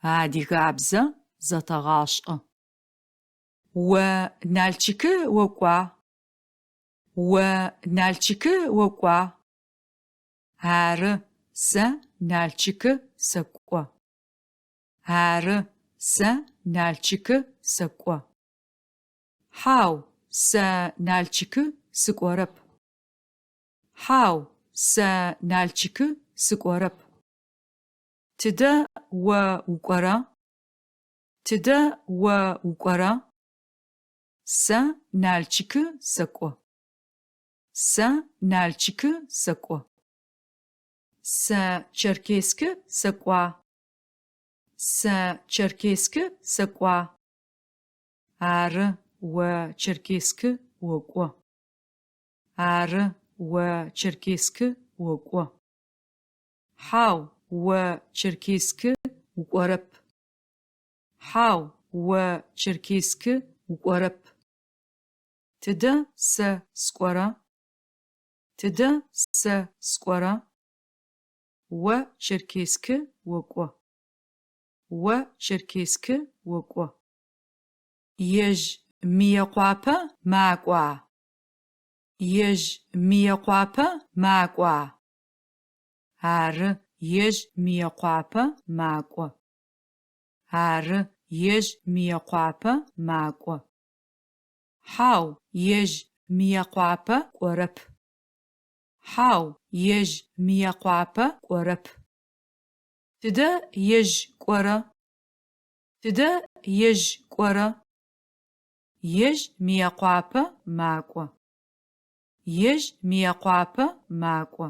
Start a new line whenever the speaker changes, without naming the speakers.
Адыгабзэ зэтэгъашӏэ. О Налчыкы окӏуа? О Налчыкы окӏуа? Ары, сэ Налчыкы сэкӏо. Ары, сэ Налчыкы сэкӏо. Хьау, сэ Налчыкы сыкӏорэп. Хьау, сэ Налчыкы сыкӏорэп. Тыдэ о укӏора? Тыдэ о укӏора? Сэ Налчыкы сэкӏо. Сэ Налчыкы сэкӏо. Сэ Черкесскэ сэкӏуа? Сэ Черкесскэ сэкӏуа? Ары, о Черкесскэ окӏо. Ары, о Черкесскэ окӏо. Хьау, о Черкесскэ укӏорэп. Хьау, о Черкесскэ укӏорэп. Тыдэ сэ скӏора? Тыдэ сэ скӏора? О Черкесскэ окӏо. О Черкесскэ окӏо. Ежь Мыекъуапэ макӏуа? Ежь Мыекъуапэ макӏуа? Ары, ежь Мыекъуапэ макӏо. Ары, ежь Мыекъуапэ макӏо. Хьау, ежь Мыекъуапэ кӏорэп. Хьау, ежь Мыекъуапэ кӏорэп. Тыдэ ежь кӏорэ? Тыдэ ежь кӏорэ? Ежь Мыекъуапэ макӏо. Ежь Мыекъуапэ макӏо.